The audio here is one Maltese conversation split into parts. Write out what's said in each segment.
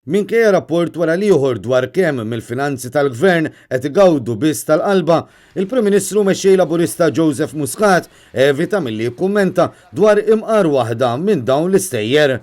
Minkejja rapport wara l-ieħor dwar kemm mill-finanzi tal-Gvern qed igawdu biss tal-qalba, il-Prim Ministru u Mexxej Laburista Joseph Muscat evita milli jikkummenta dwar imqar waħda minn dawn l-istejjer.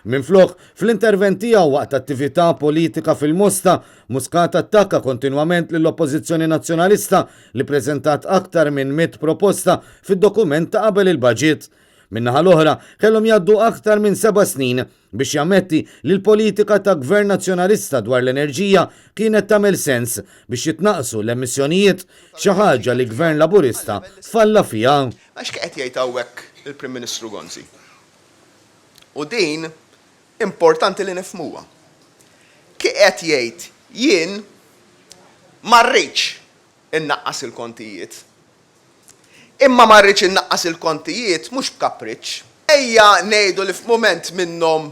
Minflok, fl-intervent tiegħu waqt attività politika fil-Mosta, Muscat attakka kontinwament lill-Oppożizzjoni Nazzjonalista li ppreżentat aktar minn 100 proposta fid-dokument ta' qabel il-baġit. Min-naħa l-oħra, kellhom jgħaddu aktar minn seba' snin biex jammetti li l-politika ta' Gvern Nazzjonalista dwar l-enerġija kienet tagħmel sens biex jitnaqqsu l-emissjonijiet, xi ħaġa li Gvern Laburista falla fiha. Għax x'qed jgħid hawnhekk il-Prim Ministru Gonzi? U din importanti li nifhmuha. Ki qed jgħid jien ma rridx innaqqas il-kontijiet. Imma ma rridx innaqqas il-kontijiet mhux b'kapriċċ. Ejja ngħidu li f'mument minnhom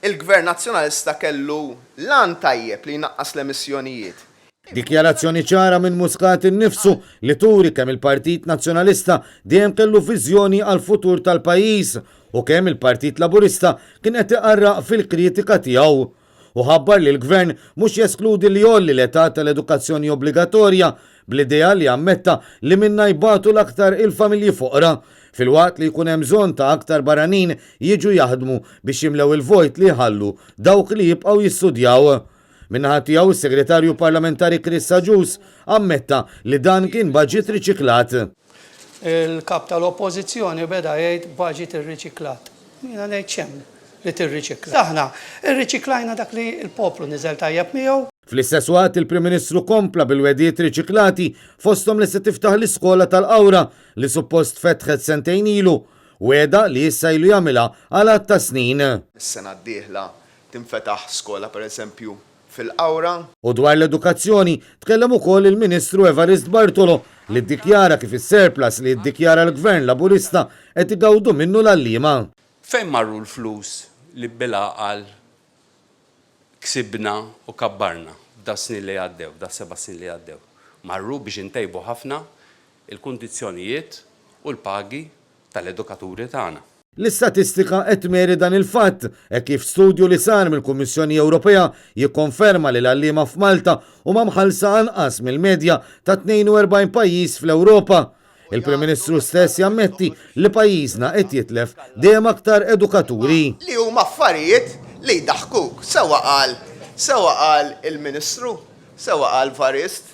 il-Gvern Nazzjonalista kellu l-għan tajjeb li jnaqqas l-emissjonijiet. Dikjarazzjoni ċara minn Muscat innifsu li turi kemm il-Partit Nazzjonalista dejjem kellu viżjoni għall-futur tal-pajjiż u kemm il-Partit Laburista kien qed iqarraq fil-kritika tiegħu. Hu ħabbar li l-Gvern mhux jeskludi li jgħolli l-età tal-edukazzjoni obbligatorja, bl-idea li ammetta li minnha jbatu l-aktar il-familji foqra, filwaqt li jkun hemm bżonn ta' aktar barranin jiġu jaħdmu biex jimlew il-vojt li jħallu dawk li jibqgħu jistudjaw. Min-naħa tiegħu s-Segretarju Parlamentari Chris Agius ammetta li dan kien baġit riċiklat. Il-Kap tal-Oppożizzjoni beda jgħid baġit irriċiklat. Jiena ngħid x'hemm li tirriċikla. Aħna rriċiklajna dak li l-poplu niżel tajjeb miegħu. Fl-istess waqt il-Prim Ministru kompla bil-wegħdiet riċiklati fosthom li se tiftaħ l-iskola tal-Qawra li suppost fetħet sentejn ilu, wegħda li issa ilu jagħmilha għal għadd ta' snin. Is-sena d-dieħla tinfetaħ skola pereżempju fil-Qawra. U dwar l-edukazzjoni tkellem ukoll il-Ministru Evarist Bartolo li ddikjara kif is-surplus li jiddikjara l-Gvern Laburista qed igawdu minnu l-għalliema. Fejn marru l-flus li bil-għaqal ksibna u kabbarna f'das-snin li għaddew, f'das-seba' snin li għaddew? Marru biex intejbu ħafna l-kundizzjonijiet u l-pagi tal-edukaturi tagħna. L-istatistika qed tmeri dan il-fatt, hekk kif studju li sar mill-Kummissjoni Ewropea jikkonferma li l-għalliema f'Malta huma mħallsa anqas mill-medja ta' 42 pajjiż fl-Ewropa. Il-Prim Ministru stess jammetti li pajjiżna qed jitlef dejjem aktar edukaturi. Li huma affarijiet li jdaħħkuk. Sewwa qal, sewwa qal il-Ministru, sewwa qal Varist,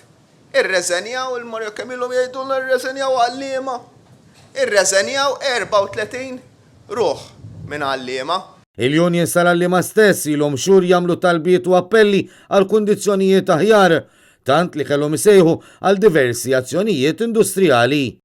irreżenjaw, il-Mario kemm ilhom jgħidulna rreżenjaw għalliema. Irreżenjaw 34 ruħ minn għalliema. Il-unions tal-għalliema stess ilhom xhur jagħmlu talbiet u appelli għal kundizzjonijiet aħjar. tant li kellhom isejħu għal diversi azzjonijiet industrijali.